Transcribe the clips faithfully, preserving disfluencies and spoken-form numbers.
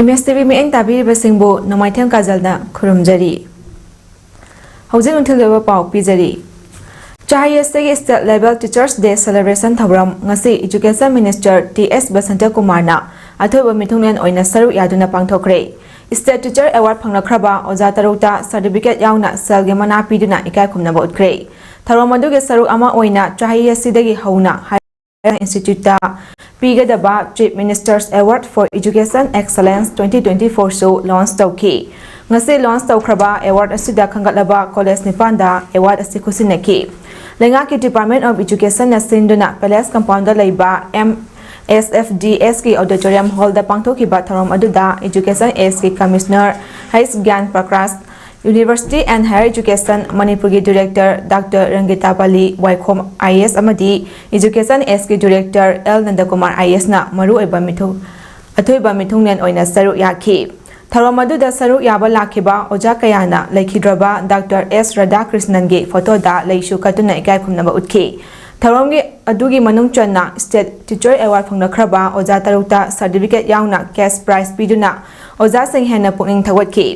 M ꯑꯦꯁ T V ꯃꯤꯠꯌꯦꯡ ꯇꯥꯕꯤꯔꯤꯕꯁꯤꯡꯕꯨ ꯅꯣꯡꯃꯥꯏꯊꯦꯝ ꯀꯥꯖꯜꯅ ꯈꯨꯔꯨꯝꯖꯔꯤ꯫ ꯍꯧꯖꯤꯛ ꯅꯨꯡꯊꯤꯜꯒꯤ ꯑꯣꯏꯕ ꯄꯥꯎ ꯄꯤꯖꯔꯤ꯫ ꯆꯍꯥꯏ ꯑꯦꯁ ꯇꯤꯒꯤ State Level Teachers Day Celebration ꯊꯧꯔꯝ ꯉꯁꯤ Education Minister ꯇꯤ ꯑꯦꯁ ꯕꯁꯟꯇ ꯀꯨꯃꯥꯔꯅ ꯑꯊꯣꯏꯕ ꯃꯤꯊꯨꯡꯂꯦꯟ ꯑꯣꯏꯅ ꯁꯔꯨꯛ ꯌꯥꯗꯨꯅ ꯄꯥꯡꯊꯣꯛꯈ꯭ꯔꯦ꯫ State Teacher Award ꯐꯪꯂꯛꯈ꯭ꯔꯕ ꯑꯣꯖꯥ ꯇꯔꯨꯛꯇ certificate ꯌꯥꯎꯅ ꯁꯦꯜꯒꯤ ꯃꯅꯥ ꯄꯤꯗꯨꯅ ꯏꯀꯥꯏ ꯈꯨꯝꯅꯕ ꯎꯠꯈ꯭ꯔꯦ꯫ ꯊꯧꯔꯝ ꯑꯗꯨꯒꯤ ꯁꯔꯨꯛ ꯑꯃ ꯑꯣꯏꯅ ꯆꯍꯥꯏ ꯑꯦꯁ ꯇꯤꯗꯒꯤ ꯍꯧꯅ Institute ꯄꯤꯒꯗꯕ Chief Minister's Award for Education Excellence twenty twenty-four ꯁꯨ launch ꯇꯧꯈꯤ꯫ ꯉꯁꯤ launch ꯇꯧꯈ꯭ꯔꯕ award ꯑꯁꯤꯗ ꯈꯟꯒꯠꯂꯕ college ꯅꯤꯄꯥꯟꯗ award ꯑꯁꯤ ꯈꯨꯠꯁꯤꯟꯅꯈꯤ꯫ ꯂꯩꯉꯥꯛꯀꯤ Department of Education ꯅ ꯁꯤꯟꯗꯨꯅ Palace Compound ꯗ ꯂꯩꯕ M S F D S ꯀꯤ Auditorium Hall ꯗ ꯄꯥꯡꯊꯣꯛꯈꯤꯕ ꯊꯧꯔꯝ ꯑꯗꯨꯗ Education S ꯀꯤ Commissioner ꯍꯩꯁ Gyan Prakash, University and Higher Education ꯃꯅꯤꯄꯨꯔꯒꯤ Director doctor Rangita Pali Waikhom I A S ꯑꯃꯗꯤ Education S ꯀꯤ Director L Nandakumar I A S ꯅ ꯃꯔꯨꯑꯣꯏꯕ ꯃꯤꯊꯨꯡ, ꯑꯊꯣꯏꯕ ꯃꯤꯊꯨꯡꯂꯦꯟ ꯑꯣꯏꯅ ꯁꯔꯨꯛ ꯌꯥꯈꯤ꯫ ꯊꯧꯔꯝ ꯑꯗꯨꯗ ꯁꯔꯨꯛ ꯌꯥꯕ ꯂꯥꯛꯈꯤꯕ ꯑꯣꯖꯥ ꯀꯌꯥꯅ ꯂꯩꯈꯤꯗ꯭ꯔꯕ ꯗꯥꯛꯇꯔ ꯑꯦꯁ ꯔꯥꯙꯥꯀ꯭ꯔꯤꯁꯅꯟꯒꯤ photo ꯗ ꯂꯩꯁꯨ ꯀꯠꯇꯨꯅ ꯏꯀꯥꯏ ꯈꯨꯝꯅꯕ ꯎꯠꯈꯤ꯫ ꯊꯧꯔꯝꯒꯤ ꯑꯗꯨꯒꯤ ꯃꯅꯨꯡ ꯆꯟꯅ State Teacher Award ꯐꯪꯂꯛꯈ꯭ꯔꯕ ꯑꯣꯖꯥ ꯇꯔꯨꯛꯇ certificate ꯌꯥꯎꯅ cash prize ꯄꯤꯗꯨꯅ ꯑꯣꯖꯥꯁꯤꯡ ꯍꯦꯟꯅ ꯄꯨꯛꯅꯤꯡ ꯊꯧꯒꯠꯈꯤ꯫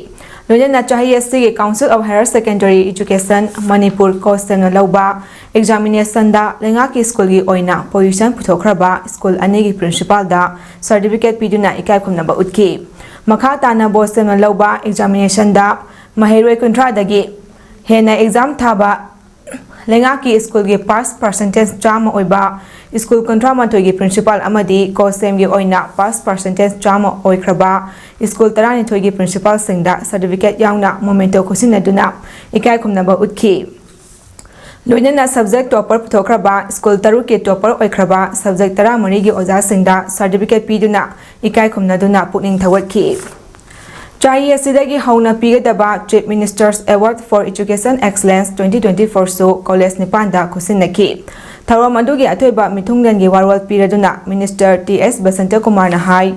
ꯂꯣꯏꯅꯅ ꯆꯍꯥꯏ ꯑꯦꯁ ꯇꯤꯒꯤ Council of Higher Secondary Education Manipur ꯀꯣ ꯁꯦꯝꯅ ꯂꯧꯕ examination ꯗ ꯂꯩꯉꯥꯛꯀꯤ ꯁ꯭ꯀꯨꯜꯒꯤ ꯑꯣꯏꯅ position ꯄꯨꯊꯣꯛꯈ꯭ꯔꯕ ꯁ꯭ꯀꯨꯜ ꯑꯅꯤꯒꯤ principal ꯗ certificate ꯄꯤꯗꯨꯅ ꯏꯀꯥꯏ ꯈꯨꯝꯅꯕ ꯎꯠꯈꯤ꯫ ꯃꯈꯥ ꯇꯥꯅ ꯀꯣ ꯁꯦꯝꯅ ꯂꯧꯕ examination ꯗ ꯃꯍꯩꯔꯣꯏ ꯀꯨꯟꯊ꯭ꯔꯥꯗꯒꯤ ꯍꯦꯟꯅ exam ꯊꯥꯕ ꯂꯩꯉꯥꯛꯀꯤ ꯁ꯭ꯀꯨꯜꯒꯤ pass percentage ꯆꯥꯝꯃ ꯑꯣꯏꯕ ꯁ꯭ꯀꯨꯜ ꯀꯨꯟꯊ꯭ꯔꯥ ꯃꯥꯊꯣꯏꯒꯤ principal ꯑꯃꯗꯤ ꯀꯣ ꯁꯦꯝꯒꯤ ꯑꯣꯏꯅ pass percentage ꯆꯥꯝꯃ ꯑꯣꯏꯈ꯭ꯔꯕ ꯁ꯭ꯀꯨꯜ ꯇꯔꯥꯅꯤꯊꯣꯏꯒꯤ principal ꯁꯤꯡꯗ certificate ꯌꯥꯎꯅ memento ꯈꯨꯠꯁꯤꯟꯅꯗꯨꯅ ꯏꯀꯥꯏ ꯈꯨꯝꯅꯕ ꯎꯠꯈꯤ꯫ ꯂꯣꯏꯅꯅ subject topper ꯄꯨꯊꯣꯛꯈ꯭ꯔꯕ ꯁ꯭ꯀꯨꯜ ꯇꯔꯨꯛꯀꯤ topper ꯑꯣꯏꯈ꯭ꯔꯕ subject ꯇꯔꯥꯃꯔꯤꯒꯤ ꯑꯣꯖꯥꯁꯤꯡꯗ certificate ꯄꯤꯗꯨꯅ ꯏꯀꯥꯏ ꯈꯨꯝꯅꯗꯨꯅ ꯄꯨꯛꯅꯤꯡ ꯊꯧꯒꯠꯈꯤ꯫ ꯆꯍꯥꯏ ꯑꯦꯁ ꯇꯤꯗꯒꯤ ꯍꯧꯅ ꯄꯤꯒꯗꯕ Chief Minister's Award for Education Excellence twenty twenty-four ꯁꯨ college ꯅꯤꯄꯥꯟꯗ ꯈꯨꯠꯁꯤꯟꯅꯈꯤ꯫ ꯊꯧꯔꯝ ꯑꯗꯨꯒꯤ ꯑꯊꯣꯏꯕ ꯃꯤꯊꯨꯡꯂꯦꯟꯒꯤ ꯋꯥꯔꯣꯜ ꯄꯤꯔꯗꯨꯅ ꯃꯤꯅꯤꯁꯇꯔ ꯇꯤ ꯑꯦꯁ ꯕꯁꯟꯇꯀꯨꯃꯥꯔꯅ ꯍꯥꯏ,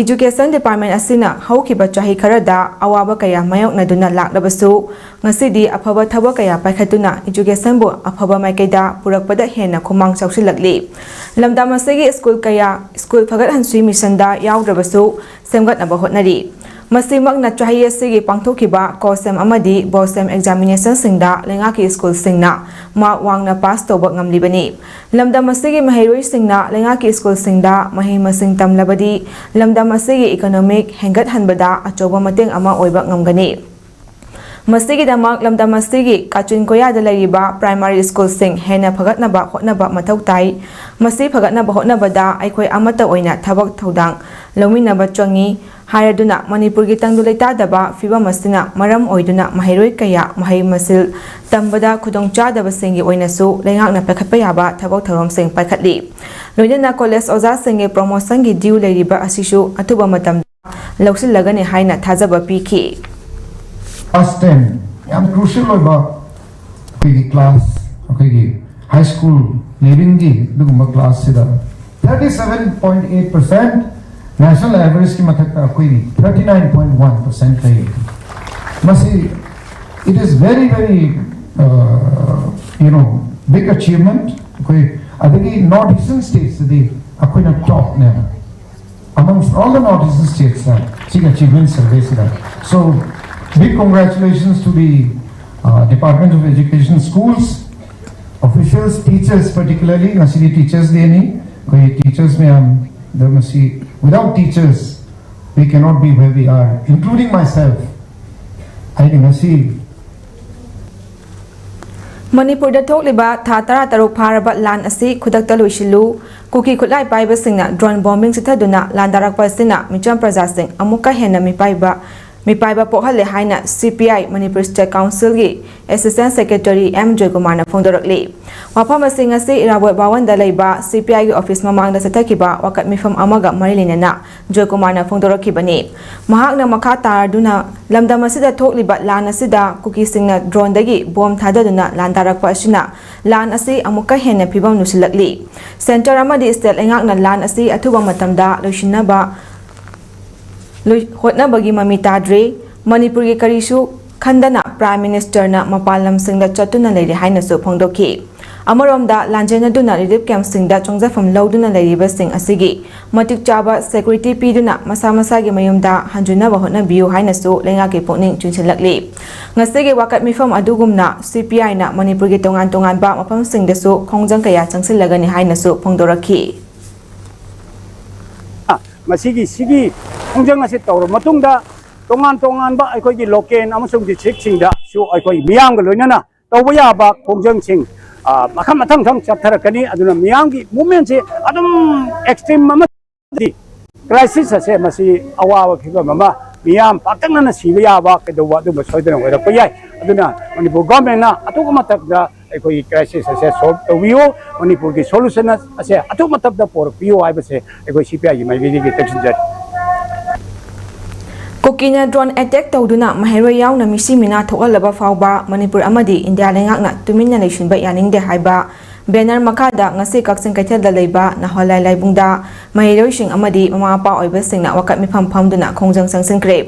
ꯏꯖꯨꯀꯦꯁꯟ ꯗꯤꯄꯥꯔꯠꯃꯦꯟ ꯑꯁꯤꯅ ꯍꯧꯈꯤꯕ ꯆꯍꯤ ꯈꯔꯗ ꯑꯋꯥꯕ ꯀꯌꯥ ꯃꯥꯌꯣꯛꯅꯗꯨꯅ ꯂꯥꯛꯂꯕꯁꯨ, ꯉꯁꯤꯗꯤ ꯑꯐꯕ ꯊꯕꯛ ꯀꯌꯥ ꯄꯥꯏꯈꯠꯇꯨꯅ ꯏꯖꯨꯀꯦꯁꯟꯕꯨ ꯑꯐꯕ ꯃꯥꯏꯀꯩꯗ ꯄꯨꯔꯛꯄꯗ ꯍꯦꯟꯅ ꯈꯨꯃꯥꯡ ꯆꯥꯎꯁꯤꯜꯂꯛꯂꯤ꯫ ꯂꯝꯗꯝ ꯑꯁꯤꯒꯤ ꯁ꯭ꯀꯨꯜ ꯀꯌꯥ ꯁ꯭ꯀꯨꯜ ꯐꯒꯠꯍꯟꯁꯤ ꯃꯤꯁꯟꯗ ꯌꯥꯎꯗ꯭ꯔꯕꯁꯨ ꯁꯦꯝꯒꯠꯅꯕ ꯍꯣꯠꯅꯔꯤ꯫ ꯃꯁꯤꯃꯛꯅ ꯆꯍꯤ ꯑꯁꯤꯒꯤ ꯄꯥꯡꯊꯣꯛꯈꯤꯕ ꯀꯣꯁꯦꯝ ꯑꯃꯗꯤ ꯕꯣꯁꯦꯝ ꯑꯦꯛꯖꯥꯃꯤꯅꯦꯁꯟꯁꯤꯡꯗ ꯂꯩꯉꯥꯛꯀꯤ ꯁ꯭ꯀꯨꯜꯁꯤꯡꯅ ꯃꯥꯔꯛ ꯋꯥꯡꯅ ꯄꯥꯁ ꯇꯧꯕ ꯉꯝꯂꯤꯕꯅꯤ꯫ ꯂꯝꯗꯝ ꯑꯁꯤꯒꯤ ꯃꯍꯩꯔꯣꯏꯁꯤꯡꯅ ꯂꯩꯉꯥꯛꯀꯤ ꯁ꯭ꯀꯨꯜꯁꯤꯡꯗ ꯃꯍꯩ ꯃꯁꯤꯡ ꯇꯝꯂꯕꯗꯤ ꯂꯝꯗꯝ ꯑꯁꯤꯒꯤ ꯏꯀꯣꯅꯣꯃꯤꯛ ꯍꯦꯟꯒꯠꯍꯟꯕꯗ ꯑꯆꯧꯕ ꯃꯇꯦꯡ ꯑꯃ ꯑꯣꯏꯕ ꯉꯝꯒꯅꯤ꯫ ꯃꯁꯤꯒꯤꯗꯃꯛ ꯂꯝꯗꯝ ꯑꯁꯤꯒꯤ ꯀꯥꯆꯤꯟ ꯀꯣꯌꯥꯗ ꯂꯩꯔꯤꯕ ꯄ꯭ꯔꯥꯏꯃꯥꯔꯤ ꯁ꯭ꯀꯨꯜꯁꯤꯡ ꯍꯦꯟꯅ ꯐꯒꯠꯅꯕ ꯍꯣꯠꯅꯕ ꯃꯊꯧ ꯇꯥꯏ꯫ ꯃꯁꯤ ꯐꯒꯠꯅꯕ ꯍꯣꯠꯅꯕꯗ ꯑꯩꯈꯣꯏ ꯑꯃꯠꯇ ꯑꯣꯏꯅ ꯊꯕꯛ ꯊꯧꯗꯥꯡ ꯂꯧꯃꯤꯟꯅꯕ ꯆꯪꯏ ꯍꯥꯏꯔꯗꯨꯅ ꯃꯅꯤꯄꯨꯔꯒꯤ ꯇꯪꯗꯨ ꯂꯩꯇꯥꯗꯕ ꯐꯤꯕꯝ ꯑꯁꯤꯅ ꯃꯔꯝ ꯑꯣꯏꯗꯨꯅ ꯃꯍꯩꯔꯣꯏ ꯀꯌꯥ ꯃꯍꯩ ꯃꯁꯤꯜ ꯇꯝꯕꯗ ꯈꯨꯗꯣꯡꯆꯥꯗꯕꯁꯤꯡꯒꯤ ꯑꯣꯏꯅꯁꯨ ꯂꯩꯉꯥꯛꯅ ꯄꯥꯏꯈꯠꯄ ꯌꯥꯕ ꯊꯕꯛ ꯊꯧꯔꯝꯁꯤꯡ ꯄꯥꯏꯈꯠꯂꯤ꯫ ꯂꯣꯏꯅꯅ ꯀꯣꯂꯦꯖ ꯑꯣꯖꯥꯁꯤꯡꯒꯤ ꯄ꯭ꯔꯣꯃꯣꯁꯟꯒꯤ ꯗ꯭ꯌꯨ ꯂꯩꯔꯤꯕ ꯑꯁꯤꯁꯨ ꯑꯊꯨꯕ ꯃꯇꯝꯗ ꯂꯧꯁꯤꯜꯂꯒꯅꯤ ꯍꯥꯏꯅ ꯊꯥꯖꯕ ꯄꯤꯈꯤ꯫ ꯀ꯭ꯂꯥꯁ ꯇꯦꯟ ꯌꯥꯝ ꯀ꯭ꯔꯨꯁꯤꯌꯦꯜ ꯑꯣꯏꯕ ꯑꯩꯈꯣꯏꯒꯤ ꯀ꯭ꯂꯥꯁ, ꯑꯩꯈꯣꯏꯒꯤ ꯍꯥꯏ ꯁ꯭ꯀꯨꯜ ꯂꯦꯚꯦꯜꯒꯤ ꯑꯗꯨꯒꯨꯝꯕ ꯀ꯭ꯂꯥꯁꯁꯤꯗ thirty seven point eight percent, national ꯑꯦꯚꯔꯦꯖꯀꯤ ꯃꯊꯛꯇ ꯑꯩꯈꯣꯏꯒꯤ thirty nine point one percent ꯂꯩ꯫ ꯃꯁꯤ, it is very very, you know, big achievement꯫ ꯑꯩꯈꯣꯏ ꯑꯗꯒꯤ ꯅꯣꯔꯠ ꯏꯁꯇꯔꯟ ꯁ꯭ꯇꯦꯠꯁꯇꯗꯤ ꯑꯩꯈꯣꯏꯅ ꯇꯣꯞꯅꯦꯕ꯫ Amongst all the North Eastern states, uh, ꯁꯤꯒꯤ achievement survey ꯁꯤꯗ꯫ So, big congratulations to the uh, Department of Education, schools, officials, teachers particularly. ꯉꯁꯤꯗꯤ Teachers Day ꯅꯤ꯫ ꯑꯩꯈꯣꯏ teachers ꯃꯌꯥꯝꯗ ꯃꯁꯤ, without teachers, we cannot be where we are, including myself. ꯑꯩꯅ ꯉꯁꯤ ꯃꯅꯤꯄꯨꯔꯗ ꯊꯣꯛꯂꯤꯕ ꯊꯥ ꯇꯔꯥ ꯇꯔꯨꯛ ꯐꯥꯔꯕ ꯂꯥꯟ ꯑꯁꯤ ꯈꯨꯗꯛꯇ ꯂꯣꯏꯁꯤꯜꯂꯨ꯫ ꯀꯨꯀꯤ ꯈꯨꯠꯂꯥꯏ ꯄꯥꯏꯕꯁꯤꯡꯅ ꯗ꯭ꯔꯣꯟ ꯕꯣꯝꯕꯤꯡ ꯆꯠꯊꯗꯨꯅ ꯂꯥꯟꯗꯥꯔꯛꯄ ꯑꯁꯤꯅ ꯃꯤꯆꯝ ꯄ꯭ꯔꯖꯥꯁꯤꯡ ꯑꯃꯨꯛꯀ ꯍꯦꯟꯅ ꯃꯤꯄꯥꯏꯕ ꯃꯤꯄꯥꯏꯕ ꯄꯣꯛꯍꯜꯂꯦ ꯍꯥꯏꯅ ꯁꯤ ꯄꯤ ꯑꯥꯏ ꯃꯅꯤꯄꯨꯔ ꯁ꯭ꯇꯦꯠ ꯀꯥꯎꯟꯁꯤꯜꯒꯤ ꯑꯦꯁꯤꯁꯇꯦꯟꯠ ꯁꯦꯀ꯭ꯔꯦꯇꯔꯤ ꯑꯦꯝ ꯖꯣꯏꯀꯨꯃꯥꯔꯅ ꯐꯣꯡꯗꯣꯔꯛꯂꯤ꯫ ꯋꯥꯐꯝ ꯑꯁꯤ ꯉꯁꯤ ꯏꯔꯥꯕꯣꯠ ꯚꯋꯟꯗ ꯂꯩꯕ ꯁꯤ ꯄꯤ ꯑꯥꯏꯒꯤ ꯑꯣꯐꯤꯁ ꯃꯃꯥꯡꯗ ꯆꯠꯊꯈꯤꯕ ꯋꯥꯀꯠ ꯃꯤꯐꯝ ꯑꯃꯒ ꯃꯔꯤ ꯂꯩꯅꯅ ꯖꯣꯏꯀꯨꯃꯥꯔꯅ ꯐꯣꯡꯗꯣꯔꯛꯈꯤꯕꯅꯤ꯫ ꯃꯍꯥꯛꯅ ꯃꯈꯥ ꯇꯥꯔꯗꯨꯅ ꯂꯝꯗꯝ ꯑꯁꯤꯗ ꯊꯣꯛꯂꯤꯕ ꯂꯥꯟ ꯑꯁꯤꯗ ꯀꯨꯀꯤꯁꯤꯡꯅ ꯗ꯭ꯔꯣꯟꯗꯒꯤ ꯕꯣꯝ ꯊꯥꯗꯗꯨꯅ ꯂꯥꯟꯗꯥꯔꯛꯄ ꯑꯁꯤꯅ ꯂꯥꯟ ꯑꯁꯤ ꯑꯃꯨꯛꯀ ꯍꯦꯟꯅ ꯐꯤꯕꯝ ꯂꯨꯁꯤꯜꯂꯛꯂꯤ꯫ ꯁꯦꯟꯇꯔ ꯑꯃꯗꯤ ꯁ꯭ꯇꯦꯠ ꯂꯩꯉꯥꯛꯅ ꯂꯥꯟ ꯑꯁꯤ ꯑꯊꯨꯕ ꯃꯇꯝꯗ ꯂꯣꯏꯁꯤꯟꯅꯕ ꯂꯣꯏ-, ꯍꯣꯠꯅꯕꯒꯤ ꯃꯃꯤ ꯇꯥꯗ꯭ꯔꯤ꯫ ꯃꯅꯤꯄꯨꯔꯒꯤ ꯀꯔꯤꯁꯨ ꯈꯟꯗꯅ ꯄ꯭ꯔꯥꯏꯝ ꯃꯤꯅꯤꯁꯇꯔꯅ ꯃꯄꯥꯟ ꯂꯝꯁꯤꯡꯗ ꯆꯠꯇꯨꯅ ꯂꯩꯔꯤ ꯍꯥꯏꯅꯁꯨ ꯐꯣꯡꯗꯣꯛꯈꯤ꯫ ꯑꯃꯔꯣꯝꯗ, ꯂꯥꯟꯖꯦꯟꯅꯗꯨꯅ ꯔꯤꯂꯤꯐ ꯀꯦꯝꯞꯁꯤꯡꯗ ꯆꯪꯖꯐꯝ ꯂꯧꯗꯨꯅ ꯂꯩꯔꯤꯕꯁꯤꯡ ꯑꯁꯤꯒꯤ ꯃꯇꯤꯛ ꯆꯥꯕ ꯁꯦꯀ꯭ꯌꯨꯔꯤꯇꯤ ꯄꯤꯗꯨꯅ ꯃꯁꯥ ꯃꯁꯥꯒꯤ ꯃꯌꯨꯝꯗ ꯍꯟꯖꯤꯟꯅꯕ ꯍꯣꯠꯅꯕꯤꯌꯨ ꯍꯥꯏꯅꯁꯨ ꯂꯩꯉꯥꯛꯀꯤ ꯄꯨꯛꯅꯤꯡ ꯆꯤꯡꯁꯤꯜꯂꯛꯂꯤ꯫ ꯉꯁꯤꯒꯤ ꯋꯥꯀꯠ ꯃꯤꯐꯝ ꯑꯗꯨꯒꯨꯝꯅ ꯁꯤ ꯄꯤ ꯑꯥꯏꯅ ꯃꯅꯤꯄꯨꯔꯒꯤ ꯇꯣꯉꯥꯟ ꯇꯣꯉꯥꯟꯕ ꯃꯐꯝꯁꯤꯡꯗꯁꯨ ꯈꯣꯡꯖꯪ ꯀꯌꯥ ꯆꯪꯁꯤꯜꯂꯒꯅꯤ ꯍꯥꯏꯅꯁꯨ ꯐꯣꯡꯗꯣꯔꯛꯈꯤ꯫ ꯃꯁꯤꯒꯤ ꯁꯤꯒꯤ ꯈꯣꯡꯖꯪ ꯑꯁꯤ ꯇꯧꯔꯕ ꯃꯇꯨꯡꯗ ꯇꯣꯉꯥꯟ ꯇꯣꯉꯥꯟꯕ ꯑꯩꯈꯣꯏꯒꯤ ꯂꯣꯀꯦꯜ ꯑꯃꯁꯨꯡ ꯗꯤꯁꯇ꯭ꯔꯤꯛꯁꯤꯡꯗꯁꯨ ꯑꯩꯈꯣꯏ ꯃꯤꯌꯥꯝꯒ ꯂꯣꯏꯅꯅ ꯇꯧꯕ ꯌꯥꯕ ꯈꯣꯡꯖꯪꯁꯤꯡ, ꯑ, ꯃꯈꯜ ꯃꯊꯪ ꯃꯊꯪ ꯆꯠꯊꯔꯛꯀꯅꯤ꯫ ꯑꯗꯨꯅ ꯃꯤꯌꯥꯝꯒꯤ ꯃꯨꯞꯃꯦꯟꯁꯦ ꯑꯗꯨꯝ ꯑꯦꯛꯁꯇ꯭ꯔꯤꯝ ꯑꯃꯗꯤ ꯀ꯭ꯔꯥꯏꯁꯤꯁ ꯑꯁꯦ ꯃꯁꯤ ꯑꯋꯥꯕ ꯐꯤꯕꯝ ꯑꯃ, ꯃꯤꯌꯥꯝ ꯄꯥꯛꯇꯛꯅꯅ ꯁꯤꯕ ꯌꯥꯕ ꯀꯩꯗꯧꯕ ꯑꯗꯨꯝꯕ ꯁꯣꯏꯗꯅ ꯑꯣꯏꯔꯛꯄ ꯌꯥꯏ꯫ ꯑꯗꯨꯅ ꯃꯅꯤꯄꯨꯔ ꯒꯣꯔꯃꯦꯟꯅ ꯑꯊꯨꯕ ꯃꯇꯝꯗ ꯑꯩꯈꯣꯏꯒꯤ ꯀ꯭ꯔꯥꯏꯁꯤꯁ ꯑꯁꯦ ꯁꯣꯜꯕ ꯇꯧꯕꯤꯌꯨ, ꯃꯅꯤꯄꯨꯔꯒꯤ ꯁꯣꯂꯨꯁꯟ ꯑꯁꯦ ꯑꯊꯨꯕ ꯃꯇꯝꯗ ꯄꯨꯔꯛꯄꯤꯌꯨ ꯍꯥꯏꯕꯁꯦ ꯑꯩꯈꯣꯏ ꯁꯤ ꯄꯤ ꯑꯥꯏꯒꯤ ꯃꯥꯏꯀꯩꯗꯒꯤ ꯇꯛꯁꯤꯟꯖꯔꯤ꯫ ꯀꯨꯀꯤꯅ ꯗ꯭ꯔꯣꯟ ꯑꯦꯇꯦꯛ ꯇꯧꯗꯨꯅ ꯃꯍꯩꯔꯣꯏ ꯌꯥꯎꯅ ꯃꯤꯁꯤ ꯃꯤꯅꯥ ꯊꯣꯛꯍꯜꯂꯕ ꯐꯥꯎꯕ ꯃꯅꯤꯄꯨꯔ ꯑꯃꯗꯤ ꯏꯟꯗꯤꯌꯥ ꯂꯩꯉꯥꯛꯅ ꯇꯨꯃꯤꯟꯅ ꯂꯩꯁꯤꯟꯕ ꯌꯥꯅꯤꯡꯗꯦ ꯍꯥꯏꯕ ꯕꯦꯅꯔ ꯃꯈꯥꯗ ꯉꯁꯤ ꯀꯛꯆꯤꯡ ꯀꯩꯊꯦꯜꯗ ꯂꯩꯕ ꯅꯥꯍꯣꯂꯥꯏ ꯂꯥꯏꯕꯨꯡꯗ ꯃꯍꯩꯔꯣꯏꯁꯤꯡ ꯑꯃꯗꯤ ꯃꯃꯥ ꯃꯄꯥ ꯑꯣꯏꯕꯁꯤꯡꯅ ꯋꯥꯀꯠ ꯃꯤꯐꯝ ꯐꯝꯗꯨꯅ ꯈꯣꯡꯖꯪ ꯆꯪꯁꯤꯟꯈ꯭ꯔꯦ꯫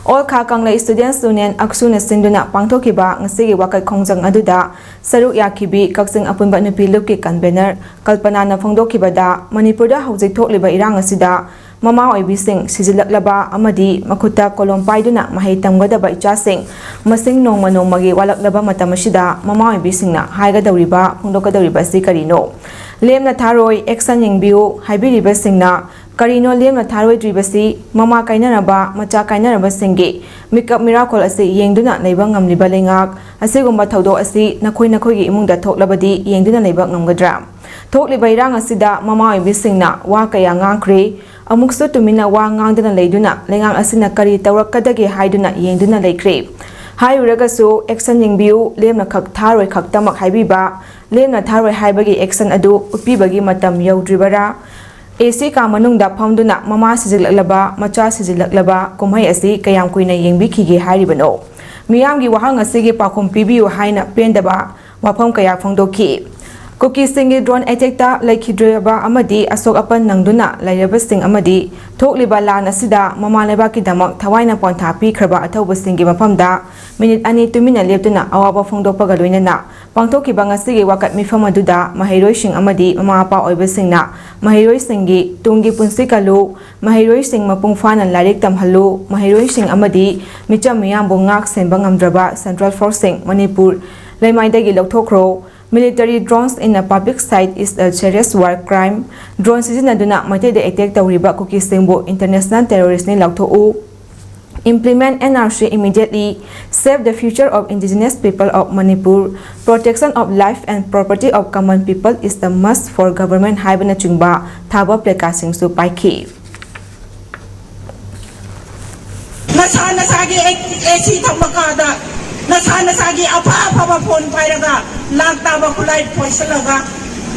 ꯑꯣꯜ ꯈꯥ ꯀꯪꯂꯩ ꯁ꯭ꯇꯨꯗꯦꯟꯠꯁ ꯌꯨꯅꯤꯌꯟ, ꯑꯛꯁꯨꯅ ꯁꯤꯟꯗꯨꯅ ꯄꯥꯡꯊꯣꯛꯈꯤꯕ ꯉꯁꯤꯒꯤ ꯋꯥꯀꯠ ꯈꯣꯡꯖꯪ ꯑꯗꯨꯗ ꯁꯔꯨꯛ ꯌꯥꯈꯤꯕꯤ ꯀꯛꯆꯤꯡ ꯑꯄꯨꯟꯕ ꯅꯨꯄꯤ ꯂꯨꯞꯀꯤ ꯀꯟꯚꯦꯅꯔ ꯀꯜꯄꯅꯥꯅ ꯐꯣꯡꯗꯣꯛꯈꯤꯕꯗ, ꯃꯅꯤꯄꯨꯔꯗ ꯍꯧꯖꯤꯛ ꯊꯣꯛꯂꯤꯕ ꯏꯔꯥꯡ ꯑꯁꯤꯗ ꯃꯃꯥ ꯑꯣꯏꯕꯤꯁꯤꯡ ꯁꯤꯖꯤꯜꯂꯛꯂꯕ ꯑꯃꯗꯤ ꯃꯈꯨꯠꯇ ꯀꯣꯂꯣꯝ ꯄꯥꯏꯗꯨꯅ ꯃꯍꯩ ꯇꯝꯒꯗꯕ ꯏꯆꯥꯁꯤꯡ ꯃꯁꯤꯡ ꯅꯣꯡꯃ ꯅꯣꯡꯃꯒꯤ ꯋꯥꯠꯂꯛꯂꯕ ꯃꯇꯝ ꯑꯁꯤꯗ ꯃꯃꯥ ꯑꯣꯏꯕꯤꯁꯤꯡꯅ ꯍꯥꯏꯒꯗꯧꯔꯤꯕ, ꯐꯣꯡꯗꯣꯛꯀꯗꯧꯔꯤꯕ ꯑꯁꯤ ꯀꯔꯤꯅꯣ? ꯂꯦꯝꯅ ꯊꯥꯔꯣꯏ, ꯑꯦꯛꯁꯟ ꯌꯦꯡꯕꯤꯌꯨ ꯍꯥꯏꯕꯤꯔꯤꯕꯁꯤꯡꯅ ꯀꯔꯤꯅꯣ ꯂꯦꯝꯅ ꯊꯥꯔꯣꯏꯗ꯭ꯔꯤꯕꯁꯤ? ꯃꯃꯥ ꯀꯥꯏꯅꯔꯕ, ꯃꯆꯥ ꯀꯥꯏꯅꯔꯕꯁꯤꯡꯒꯤ ꯃꯤꯀꯞ ꯃꯤꯔꯥꯈꯣꯜ ꯑꯁꯤ ꯌꯦꯡꯗꯨꯅ ꯂꯩꯕ ꯉꯝꯂꯤꯕ ꯂꯩꯉꯥꯛ, ꯑꯁꯤꯒꯨꯝꯕ ꯊꯧꯗꯣꯛ ꯑꯁꯤ ꯅꯈꯣꯏ ꯅꯈꯣꯏꯒꯤ ꯏꯃꯨꯡꯗ ꯊꯣꯛꯂꯕꯗꯤ ꯌꯦꯡꯗꯨꯅ ꯂꯩꯕ ꯉꯝꯒꯗ꯭ꯔꯥ? ꯊꯣꯛꯂꯤꯕ ꯏꯔꯥꯡ ꯑꯁꯤꯗ ꯃꯃꯥ ꯑꯣꯏꯕꯤꯁꯤꯡꯅ ꯋꯥ ꯀꯌꯥ ꯉꯥꯡꯈ꯭ꯔꯦ꯫ ꯑꯃꯨꯛꯁꯨ ꯇꯨꯃꯤꯟꯅ ꯋꯥ ꯉꯥꯡꯗꯅ ꯂꯩꯗꯨꯅ ꯂꯩꯉꯥꯛ ꯑꯁꯤꯅ ꯀꯔꯤ ꯇꯧꯔꯛꯀꯗꯒꯦ ꯍꯥꯏꯗꯨꯅ ꯌꯦꯡꯗꯨꯅ ꯂꯩꯈ꯭ꯔꯦ꯫ ꯍꯥꯏꯔꯨꯔꯒꯁꯨ action ꯌꯦꯡꯕꯤꯌꯨ, ꯂꯦꯝꯅ ꯈꯛ ꯊꯥꯔꯣꯏ ꯈꯛꯇꯃꯛ ꯍꯥꯏꯕꯤꯕ, ꯂꯦꯝꯅ ꯊꯥꯔꯣꯏ ꯍꯥꯏꯕꯒꯤ action ꯑꯗꯨ ꯎꯠꯄꯤꯕꯒꯤ ꯃꯇꯝ ꯌꯧꯗ꯭ꯔꯤꯕꯔꯥ? AC ꯀꯥ ꯃꯅꯨꯡꯗ ꯐꯝꯗꯨꯅ ꯃꯃꯥ ꯁꯤꯖꯤꯜꯂꯛꯂꯕ, ꯃꯆꯥ ꯁꯤꯖꯤꯜꯂꯛꯂꯕ ꯀꯨꯝꯍꯩ ꯑꯁꯤ ꯀꯌꯥꯝ ꯀꯨꯏꯅ ꯌꯦꯡꯕꯤꯈꯤꯒꯦ ꯍꯥꯏꯔꯤꯕꯅꯣ? ꯃꯤꯌꯥꯝꯒꯤ ꯋꯥꯍꯪ ꯑꯁꯤꯒꯤ ꯄꯥꯎꯈꯨꯝ ꯄꯤꯕꯤꯌꯨ ꯍꯥꯏꯅ ꯄꯦꯟꯗꯕ ꯋꯥꯐꯝ ꯀꯌꯥ ꯐꯣꯡꯗꯣꯛꯈꯤ꯫ ꯀꯨꯀꯤꯁꯤꯡꯒꯤ drone attack ꯇ ꯂꯩꯈꯤꯗ꯭ꯔꯕ ꯑꯃꯗꯤ ꯑꯁꯣꯛ ꯑꯄꯟ ꯅꯪꯗꯨꯅ ꯂꯩꯔꯕꯁꯤꯡ ꯑꯃꯗꯤ ꯊꯣꯛꯂꯤꯕ ꯂꯥꯟ ꯑꯁꯤꯗ ꯃꯃꯥ ꯂꯩꯕꯥꯛꯀꯤꯗꯃꯛ ꯊꯋꯥꯏꯅ ꯄꯣꯟꯊꯥ ꯄꯤꯈ꯭ꯔꯕ ꯑꯊꯧꯕꯁꯤꯡꯒꯤ ꯃꯐꯝꯗ ꯃꯤꯅꯤꯠ ꯑꯅꯤ ꯇꯨꯃꯤꯟꯅ ꯂꯦꯞꯇꯨꯅ ꯑꯋꯥꯕ ꯐꯣꯡꯗꯣꯛꯄꯒ ꯂꯣꯏꯅꯅ ꯄꯥꯡꯊꯣꯛꯈꯤꯕ ꯉꯁꯤꯒꯤ ꯋꯥꯀꯠ ꯃꯤꯐꯝ ꯑꯗꯨꯗ ꯃꯍꯩꯔꯣꯏꯁꯤꯡ ꯑꯃꯗꯤ ꯃꯃꯥ ꯃꯄꯥ ꯑꯣꯏꯕꯁꯤꯡꯅ ꯃꯍꯩꯔꯣꯏꯁꯤꯡꯒꯤ ꯇꯨꯡꯒꯤ ꯄꯨꯟꯁꯤ ꯀꯜꯂꯨ, ꯃꯍꯩꯔꯣꯏꯁꯤꯡ ꯃꯄꯨꯡ ꯐꯥꯅ ꯂꯥꯏꯔꯤꯛ ꯇꯝꯍꯜꯂꯨ, ꯃꯍꯩꯔꯣꯏꯁꯤꯡ ꯑꯃꯗꯤ ꯃꯤꯆꯝ ꯃꯤꯌꯥꯝꯕꯨ ꯉꯥꯛ ꯁꯦꯟꯕ ꯉꯝꯗ꯭ꯔꯕ central force ꯁꯤꯡ ꯃꯅꯤꯄꯨꯔ ꯂꯩꯃꯥꯏꯗꯒꯤ ꯂꯧꯊꯣꯛꯈ꯭ꯔꯣ, military drones in a public site is a serious war crime, drone ꯁꯤꯖꯤꯟꯅꯗꯨꯅ ꯃꯩꯇꯩꯗ attack ꯇꯧꯔꯤꯕ ꯀꯨꯀꯤꯁꯤꯡꯕꯨ international terrorist ꯅꯤ ꯂꯥꯎꯊꯣꯛꯎ, implement NRC immediately, save the future of indigenous people of Manipur, protection of life and property of common people is a must for government ꯍꯥꯏꯕꯅꯆꯤꯡꯕ ꯊꯥꯕ placard ꯁꯤꯡꯁꯨ ꯄꯥꯏꯈꯤ꯫ ꯅꯁꯥ ꯅꯁꯥꯒꯤ AC ꯊꯝꯕ ꯀꯥꯗ ꯅꯁꯥ ꯅꯁꯥꯒꯤ ꯑꯐ ꯑꯐꯕ phone ꯄꯥꯏꯔꯒ ꯂꯥꯛ ꯇꯥꯕ ꯈꯨꯠꯂꯥꯏ ꯄꯣꯠꯁꯤꯜꯂꯒ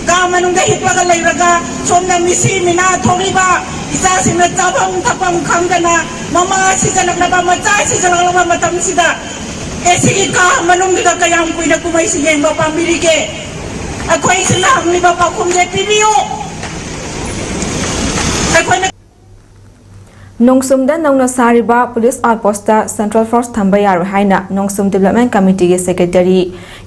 ꯀꯥ ꯃꯅꯨꯡꯗ ꯍꯤꯞꯄꯒ ꯂꯩꯔꯒ ꯁꯣꯝꯗ ꯃꯤꯁꯤ ꯃꯤꯅꯥ ꯊꯣꯛꯂꯤꯕ ꯏꯆꯥꯁꯤꯡꯅ ꯆꯥꯐꯝ ꯊꯛꯐꯝ ꯈꯪꯗꯅ ꯃꯃꯥ ꯁꯤꯖꯜꯂꯛꯂꯕ ꯃꯆꯥ ꯁꯤꯖꯜꯂꯛꯂꯕ ꯃꯇꯝꯁꯤꯗ AC ꯒꯤ ꯀꯥ ꯃꯅꯨꯡꯗꯨꯗ ꯀꯌꯥꯝ ꯀꯨꯏꯅ ꯀꯨꯝꯍꯩꯁꯤ ꯌꯦꯡꯕ ꯄꯥꯝꯕꯤꯔꯤꯒꯦ? ꯑꯩꯈꯣꯏꯁꯤꯅ ꯍꯪꯂꯤꯕ ꯄꯥꯎꯈꯨꯝꯁꯦ ꯄꯤꯕꯤꯌꯨ꯫ ꯑꯩꯈꯣꯏꯅ ꯅꯣꯡꯁꯨꯝꯗ ꯅꯧꯅ ꯁꯥꯔꯤꯕ police outpost ꯇ central force ꯊꯝꯕ ꯌꯥꯔꯣꯏ ꯍꯥꯏꯅ ꯅꯣꯡꯁꯨꯝ Development Committee ꯒꯤ secretary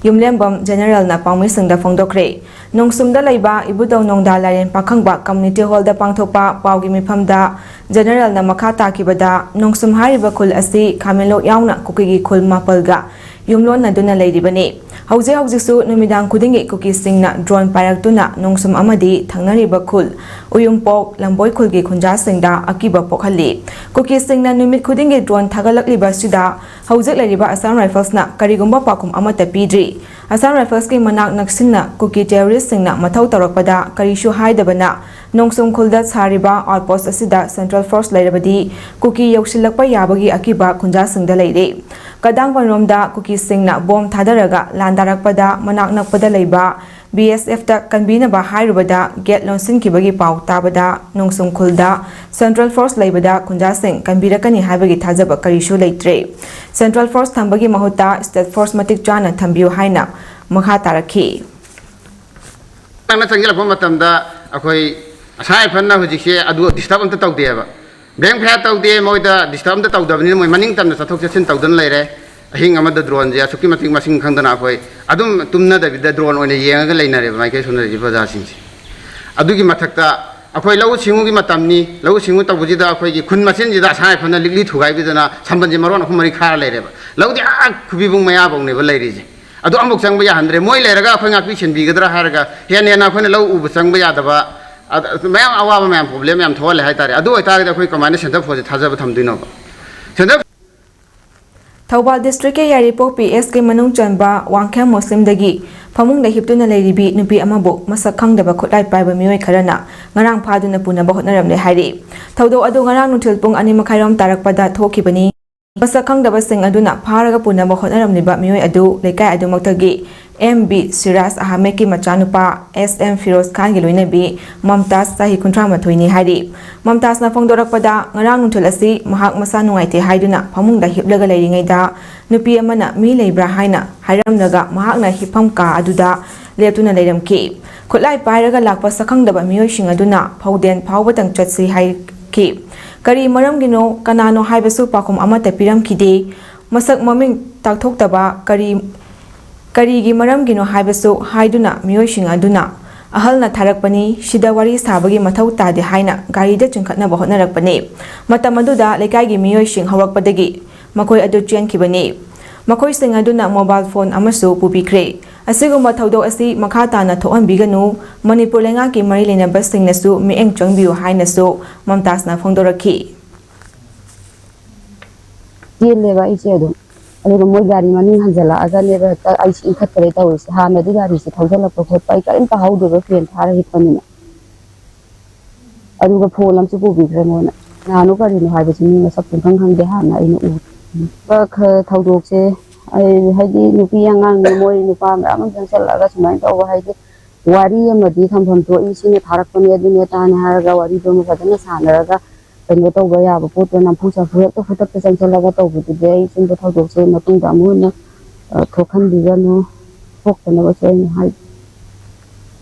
ꯌꯨꯝꯂꯦꯝꯕꯝ General ꯅ ꯄꯥꯎꯃꯤꯁꯤꯡꯗ ꯐꯣꯡꯗꯣꯛꯈ꯭ꯔꯦ꯫ ꯅꯣꯡꯁꯨꯝꯗ ꯂꯩꯕ ꯏꯕꯨꯙꯧ ꯅꯣꯡꯗꯥ ꯂꯥꯏꯔꯦꯟ ꯄꯥꯈꯪꯕ community hall ꯗ ꯄꯥꯡꯊꯣꯛꯄ ꯄꯥꯎꯒꯤ ꯃꯤꯐꯝꯗ General ꯅ ꯃꯈꯥ ꯇꯥꯈꯤꯕꯗ, ꯅꯣꯡꯁꯨꯝ ꯍꯥꯏꯔꯤꯕ ꯈꯨꯜ ꯑꯁꯤ ꯈꯥꯃꯦꯟꯂꯣꯛ ꯌꯥꯎꯅ ꯀꯨꯀꯤꯒꯤ ꯈꯨꯜ ꯃꯥꯄꯜꯒ ꯌꯨꯝꯂꯣꯟꯅꯗꯨꯅ ꯂꯩꯔꯤꯕꯅꯤ꯫ ꯍꯧꯖꯤꯛ ꯍꯧꯖꯤꯛꯁꯨ ꯅꯨꯃꯤꯗꯥꯡ ꯈꯨꯗꯤꯡꯒꯤ ꯀꯨꯀꯤꯁꯤꯡꯅ ꯗ꯭ꯔꯣꯟ ꯄꯥꯏꯔꯛꯇꯨꯅ ꯅꯣꯡꯁꯨꯝ ꯑꯃꯗꯤ ꯊꯪꯅꯔꯤꯕ ꯈꯨꯜ ꯎꯌꯨꯝꯄꯣꯛ, ꯂꯝꯕꯣꯏ ꯈꯨꯜꯒꯤ ꯈꯨꯟꯖꯥꯁꯤꯡꯗ ꯑꯀꯤꯕ ꯄꯣꯛꯍꯜꯂꯤ꯫ ꯀꯨꯀꯤꯁꯤꯡꯅ ꯅꯨꯃꯤꯠ ꯈꯨꯗꯤꯡꯒꯤ ꯗ꯭ꯔꯣꯟ ꯊꯥꯒꯠꯂꯛꯂꯤꯕ ꯑꯁꯤꯗ ꯍꯧꯖꯤꯛ ꯂꯩꯔꯤꯕ ꯑꯁꯥꯝ ꯔꯥꯏꯐꯜꯁꯅ ꯀꯔꯤꯒꯨꯝꯕ ꯄꯥꯎꯈꯨꯝ ꯑꯃꯠꯇ ꯄꯤꯗ꯭ꯔꯤ꯫ ꯑꯁꯥꯝ ꯔꯥꯏꯐꯜꯁꯀꯤ ꯃꯅꯥꯛ ꯅꯛꯁꯤꯟꯅ ꯀꯨꯀꯤ ꯇꯦꯔꯣꯔꯤꯁꯁꯤꯡꯅ ꯃꯊꯧ ꯇꯧꯔꯛꯄꯗ ꯀꯔꯤꯁꯨ ꯍꯥꯏꯗꯕꯅ ꯅꯣꯡꯁꯨꯝ ꯈꯨꯜꯗ ꯁꯥꯔꯤꯕ ꯑꯥꯎꯠꯄꯣꯁꯠ ꯑꯁꯤꯗ ꯁꯦꯟꯇ꯭ꯔꯦꯜ ꯐꯣꯔꯁ ꯂꯩꯔꯕꯗꯤ ꯀꯨꯀꯤ ꯌꯧꯁꯤꯜꯂꯛꯄ ꯌꯥꯕꯒꯤ ꯑꯀꯤꯕ ꯈꯨꯟꯖꯥꯁꯤꯡꯗ ꯂꯩꯔꯦ꯫ ꯀꯗꯥꯡꯕꯟꯔꯣꯝꯗ ꯀꯨꯀꯤꯁꯤꯡꯅ ꯕꯣꯝ ꯊꯥꯗꯔꯒ ꯂꯥꯟꯗꯥꯔꯛꯄꯗ ꯃꯅꯥꯛ ꯅꯛꯄꯗ ꯂꯩꯕ ꯕꯤ ꯑꯦꯁ ꯑꯦꯐꯇ ꯀꯟꯕꯤꯅꯕ ꯍꯥꯏꯔꯨꯕꯗ ꯒꯦꯠ ꯂꯣꯟꯁꯤꯟꯈꯤꯕꯒꯤ ꯄꯥꯎ ꯇꯥꯕꯗ ꯅꯣꯡꯁꯨꯝ ꯈꯨꯜꯗ ꯁꯦꯟꯇ꯭ꯔꯦꯜ ꯐꯣꯔꯁ ꯂꯩꯕꯗ ꯈꯨꯟꯖꯥꯁꯤꯡ ꯀꯟꯕꯤꯔꯛꯀꯅꯤ ꯍꯥꯏꯕꯒꯤ ꯊꯥꯖꯕ ꯀꯔꯤꯁꯨ ꯂꯩꯇ꯭ꯔꯦ꯫ ꯁꯦꯟꯇ꯭ꯔꯦꯜ ꯐꯣꯔꯁ ꯊꯝꯕꯒꯤ ꯃꯍꯨꯠꯇ ꯁ꯭ꯇꯦꯠ ꯐꯣꯔꯁ ꯃꯇꯤꯛ ꯆꯥꯅ ꯊꯝꯕꯤꯌꯨ ꯍꯥꯏꯅ ꯃꯈꯥ ꯇꯥꯔꯛꯈꯤ꯫ ꯅꯪꯅ ꯆꯪꯁꯤꯜꯂꯛꯄ ꯃꯇꯝꯗ ꯑꯩꯈꯣꯏ ꯑꯁꯥꯝ ꯔꯥꯏꯐꯜꯅ ꯍꯧꯖꯤꯛꯁꯦ ꯑꯗꯨ ꯗꯤꯁꯇꯔꯕ ꯑꯝꯇ ꯇꯧꯗꯦꯕ꯫ ꯒꯦꯡ ꯐꯌꯥꯔ ꯇꯧꯗꯦ, ꯃꯣꯏꯗ ꯗꯤꯁꯇꯔꯕ ꯑꯝꯇ ꯇꯧꯗꯕꯅꯤꯅ ꯃꯣꯏ ꯃꯅꯤꯡ ꯇꯝꯅ ꯆꯠꯊꯣꯛ ꯆꯠꯁꯤꯟ ꯇꯧꯗꯅ ꯂꯩꯔꯦ꯫ ꯑꯍꯤꯡ ꯑꯃꯗ ꯗ꯭ꯔꯣꯟꯁꯦ ꯑꯁꯨꯛꯀꯤ ꯃꯇꯤꯛ ꯃꯁꯤꯡ ꯈꯪꯗꯅ ꯑꯩꯈꯣꯏ ꯑꯗꯨꯝ ꯇꯨꯝꯅꯗꯕꯤꯗ ꯗ꯭ꯔꯣꯟ ꯑꯣꯏꯅ ꯌꯦꯡꯉꯒ ꯂꯩꯅꯔꯦꯕ ꯃꯥꯏꯀꯩ ꯁꯣꯝꯗ ꯂꯩꯔꯤꯕ ꯄ꯭ꯔꯖꯥꯁꯤꯡꯁꯦ꯫ ꯑꯗꯨꯒꯤ ꯃꯊꯛꯇ ꯑꯩꯈꯣꯏ ꯂꯧꯎ ꯁꯤꯡꯎꯒꯤ ꯃꯇꯝꯅꯤ, ꯂꯧꯎ ꯁꯤꯡꯎ ꯇꯧꯕꯁꯤꯗ ꯑꯩꯈꯣꯏꯒꯤ ꯈꯨꯟ ꯃꯁꯦꯟꯁꯤꯗ ꯑꯁꯥꯝ ꯔꯥꯏꯐꯜꯅ ꯂꯤꯛꯂꯤ ꯊꯨꯒꯥꯏꯕꯤꯗꯅ ꯁꯝꯕꯜꯁꯦ ꯃꯔꯣꯟ ꯑꯍꯨꯝ ꯃꯔꯤ ꯈꯥꯔ ꯂꯩꯔꯦꯕ꯫ ꯂꯧꯗꯤ ꯑꯥ ꯈꯨꯕꯤꯕꯨꯡ ꯃꯌꯥꯐꯧꯅꯦꯕ ꯂꯩꯔꯤꯁꯦ꯫ ꯑꯗꯨ ꯑꯃꯨꯛ ꯆꯪꯕ ꯌꯥꯍꯟꯗ꯭ꯔꯦ꯫ ꯃꯣꯏ ꯂꯩꯔꯒ ꯑꯩꯈꯣꯏ ꯉꯥꯛꯄꯤ ꯁꯦꯟꯕꯤꯒꯗ꯭ꯔꯥ ꯍꯥꯏꯔꯒ ꯍꯦꯟꯅ ꯍꯦꯟꯅ ꯑꯩꯈꯣꯏꯅ ꯂꯧ ꯎꯕ ꯆꯪꯕ ꯌꯥꯗꯕ, ꯑꯗ ꯃꯌꯥꯝ ꯑꯋꯥꯕ ꯃꯌꯥꯝ, ꯄ꯭ꯔꯣꯕ꯭ꯂꯦꯝ ꯃꯌꯥꯝ ꯊꯣꯛꯍꯜꯂꯦ ꯍꯥꯏꯇꯥꯔꯦ꯫ ꯑꯗꯨ ꯑꯣꯏꯇꯥꯔꯒꯗꯤ ꯑꯩꯈꯣꯏ ꯀꯃꯥꯏꯅ ꯁꯦꯟꯇꯔ ꯐꯣꯔꯁꯁꯦ ꯊꯥꯖꯕ ꯊꯝꯗꯣꯏꯅꯣꯕ? ꯁꯦꯟꯇꯔ ꯊꯧꯕꯥꯜ ꯗꯤꯁꯇ꯭ꯔꯤꯛꯀꯤ ꯌꯥꯏꯔꯤꯄꯣꯛ ꯄꯤ ꯑꯦꯁꯀꯤ ꯃꯅꯨꯡ ꯆꯟꯕ ꯋꯥꯡꯈꯦꯝ ꯃꯨꯁꯂꯤꯝꯗꯒꯤ ꯐꯃꯨꯡꯗ ꯍꯤꯞꯇꯨꯅ ꯂꯩꯔꯤꯕꯤ ꯅꯨꯄꯤ ꯑꯃꯕꯨ ꯃꯁꯛ ꯈꯪꯗꯕ ꯈꯨꯠꯂꯥꯏ ꯄꯥꯏꯕ ꯃꯤꯑꯣꯏ ꯈꯔꯅ ꯉꯔꯥꯡ ꯐꯥꯗꯨꯅ ꯄꯨꯅꯕ ꯍꯣꯠꯅꯔꯝꯂꯦ ꯍꯥꯏꯔꯤ꯫ ꯊꯧꯗꯣꯛ ꯑꯗꯨ ꯉꯔꯥꯡ ꯅꯨꯡꯊꯤꯜ ꯄꯨꯡ ꯑꯅꯤ ꯃꯈꯥꯏꯔꯣꯝ ꯇꯥꯔꯛꯄꯗ ꯊꯣꯛꯈꯤꯕꯅꯤ꯫ ꯃꯁꯛ ꯈꯪꯗꯕꯁꯤꯡ ꯑꯗꯨꯅ ꯐꯥꯔꯒ ꯄꯨꯅꯕ ꯍꯣꯠꯅꯔꯝꯂꯤꯕ ꯃꯤꯑꯣꯏ ꯑꯗꯨ ꯂꯩꯀꯥꯏ ꯑꯗꯨꯃꯛꯇꯒꯤ ꯑꯦꯝ ꯕꯤ ꯁꯤꯔꯥꯖ ꯑꯍꯃꯦꯗꯀꯤ ꯃꯆꯥꯅꯨꯄꯥ ꯑꯦꯁ ꯑꯦꯝ ꯐꯤꯔꯣꯖ ꯈꯥꯟꯒꯤ ꯂꯣꯏꯅꯕꯤ ꯃꯝꯇꯥꯖ, ꯆꯍꯤ ꯀꯨꯟꯊ꯭ꯔꯥ ꯃꯥꯊꯣꯏꯅꯤ ꯍꯥꯏꯔꯤ꯫ ꯃꯝꯇꯥꯖꯅ ꯐꯣꯡꯗꯣꯔꯛꯄꯗ, ꯉꯔꯥꯡ ꯅꯨꯡꯊꯤꯜ ꯑꯁꯤ ꯃꯍꯥꯛ ꯃꯁꯥ ꯅꯨꯡꯉꯥꯏꯇꯦ ꯍꯥꯏꯗꯨꯅ ꯐꯃꯨꯡꯗ ꯍꯤꯞꯂꯒ ꯂꯩꯔꯤꯉꯩꯗ ꯅꯨꯄꯤ ꯑꯃꯅ ꯃꯤ ꯂꯩꯕ꯭ꯔꯥ ꯍꯥꯏꯅ ꯍꯥꯏꯔꯝꯂꯒ ꯃꯍꯥꯛꯅ ꯍꯤꯞꯐꯝ ꯀꯥ ꯑꯗꯨꯗ ꯂꯦꯞꯇꯨꯅ ꯂꯩꯔꯝꯈꯤ꯫ ꯈꯨꯠꯂꯥꯏ ꯄꯥꯏꯔꯒ ꯂꯥꯛꯄ ꯁꯛꯈꯪꯗꯕ ꯃꯤꯑꯣꯏꯁꯤꯡ ꯑꯗꯨꯅ ꯐꯧꯗꯦꯟ ꯐꯥꯎꯕꯗꯪ ꯆꯠꯁꯤ ꯍꯥꯏꯈꯤ꯫ ꯀꯔꯤ ꯃꯔꯝꯒꯤꯅꯣ, ꯀꯅꯥꯅꯣ ꯍꯥꯏꯕꯁꯨ ꯄꯥꯎꯈꯨꯝ ꯑꯃꯠꯇ ꯄꯤꯔꯝꯈꯤꯗꯦ꯫ ꯃꯁꯛ ꯃꯃꯤꯡ ꯇꯥꯛꯊꯣꯛꯇꯕ ꯀꯔꯤ, ꯀꯔꯤꯒꯤ ꯃꯔꯝꯒꯤꯅꯣ ꯍꯥꯏꯕꯁꯨ ꯍꯥꯏꯗꯨꯅ ꯃꯤꯑꯣꯏꯁꯤꯡ ꯑꯗꯨꯅ ꯑꯍꯜꯅ ꯊꯥꯔꯛꯄꯅꯤ, ꯁꯤꯗ ꯋꯥꯔꯤ ꯁꯥꯕꯒꯤ ꯃꯊꯧ ꯇꯥꯗꯦ ꯍꯥꯏꯅ ꯒꯥꯔꯤꯗ ꯆꯤꯡꯈꯠꯅꯕ ꯍꯣꯠꯅꯔꯛꯄꯅꯤ꯫ ꯃꯇꯝ ꯑꯗꯨꯗ ꯂꯩꯀꯥꯏꯒꯤ ꯃꯤꯑꯣꯏꯁꯤꯡ ꯍꯧꯔꯛꯄꯗꯒꯤ ꯃꯈꯣꯏ ꯑꯗꯨ ꯆꯦꯟꯈꯤꯕꯅꯤ꯫ ꯃꯈꯣꯏꯁꯤꯡ ꯑꯗꯨꯅ mobile phone ꯑꯃꯁꯨ ꯄꯨꯕꯤꯈ꯭ꯔꯦ꯫ ꯑꯁꯤꯒꯨꯝꯕ ꯊꯧꯗꯣꯛ ꯑꯁꯤ ꯃꯈꯥ ꯇꯥꯅ ꯊꯣꯛꯍꯟꯕꯤꯒꯅꯨ, ꯃꯅꯤꯄꯨꯔ ꯂꯩꯉꯥꯛꯀꯤ ꯃꯔꯤ ꯂꯩꯅꯕꯁꯤꯡꯅꯁꯨ ꯃꯤꯠꯌꯦꯡ ꯆꯪꯕꯤꯌꯨ ꯍꯥꯏꯅꯁꯨ ꯃꯝꯇꯥꯖꯅ ꯐꯣꯡꯗꯣꯔꯛꯈꯤ꯫ ꯆꯦꯜꯂꯦꯕ ꯑꯩꯁꯦ ꯑꯗꯨꯝ꯫ ꯑꯗꯨꯒ ꯃꯣꯏ ꯒꯥꯔꯤ ꯃꯅꯤꯡ ꯍꯟꯖꯜꯂꯛꯑꯒꯅꯦꯕ ꯍꯦꯛꯇ ꯑꯩꯁꯦ ꯏꯟꯈꯠꯄꯗꯩ ꯇꯧꯔꯤꯁꯦ꯫ ꯍꯥꯟꯅꯗꯤ ꯒꯥꯔꯤꯁꯦ ꯊꯧꯖꯜꯂꯛꯄ ꯈꯣꯠꯄ ꯑꯩ ꯀꯔꯤꯝ ꯇꯥꯍꯧꯗꯦꯕ, ꯐꯦꯟ ꯊꯥꯔ ꯍꯤꯞꯄꯅꯤꯅ꯫ ꯑꯗꯨꯒ ꯐꯣꯟ ꯑꯃꯁꯨ ꯄꯨꯕꯤꯈ꯭ꯔꯦ ꯃꯣꯏꯅ꯫ ꯀꯅꯥꯅꯣ ꯀꯔꯤꯅꯣ ꯍꯥꯏꯕꯁꯤ ꯃꯤ ꯃꯁꯛ ꯁꯨꯡꯈꯪ ꯈꯪꯗꯦ, ꯍꯥꯟꯅ ꯑꯩꯅ ꯎꯗꯦ꯫ ꯈ-, ꯊꯧꯗꯣꯛꯁꯦ ꯑꯩ ꯍꯥꯏꯗꯤ ꯅꯨꯄꯤ ꯑꯉꯥꯡꯅꯦ, ꯃꯣꯏ ꯅꯨꯄꯥ ꯃꯌꯥꯝ ꯑꯃ ꯆꯪꯁꯜꯂꯛꯑꯒ ꯁꯨꯃꯥꯏꯅ ꯇꯧꯕ ꯍꯥꯏꯗꯤ ꯋꯥꯔꯤ ꯑꯃꯗꯤ ꯊꯝꯐꯝ ꯊꯣꯛꯏ, ꯁꯤꯅ ꯊꯥꯔꯛꯄꯅꯦ, ꯑꯗꯨꯅꯦ ꯑꯗꯥꯅꯦ ꯍꯥꯏꯔꯒ ꯋꯥꯔꯤꯗꯣ ꯑꯃ ꯐꯖꯅ ꯁꯥꯟꯅꯔꯒ ꯀꯩꯅꯣ ꯇꯧꯕ ꯌꯥꯕ ꯄꯣꯠꯇꯣ ꯅꯝꯐꯨ ꯁꯥꯐꯨ ꯍꯦꯛꯇ ꯈꯨꯗꯛꯇ ꯆꯪꯁꯜꯂꯒ ꯇꯧꯕꯗꯨꯗꯤ ꯑꯩ ꯁꯨꯝꯕ ꯊꯧꯗꯣꯛꯁꯦ ꯃꯇꯨꯡꯗ ꯑꯃꯨꯛ ꯍꯟꯅ, ꯑ, ꯊꯣꯛꯍꯟꯕꯤꯒꯅꯨ, ꯊꯣꯛꯇꯅꯕꯁꯨ ꯑꯩꯅ ꯍꯥꯏ꯫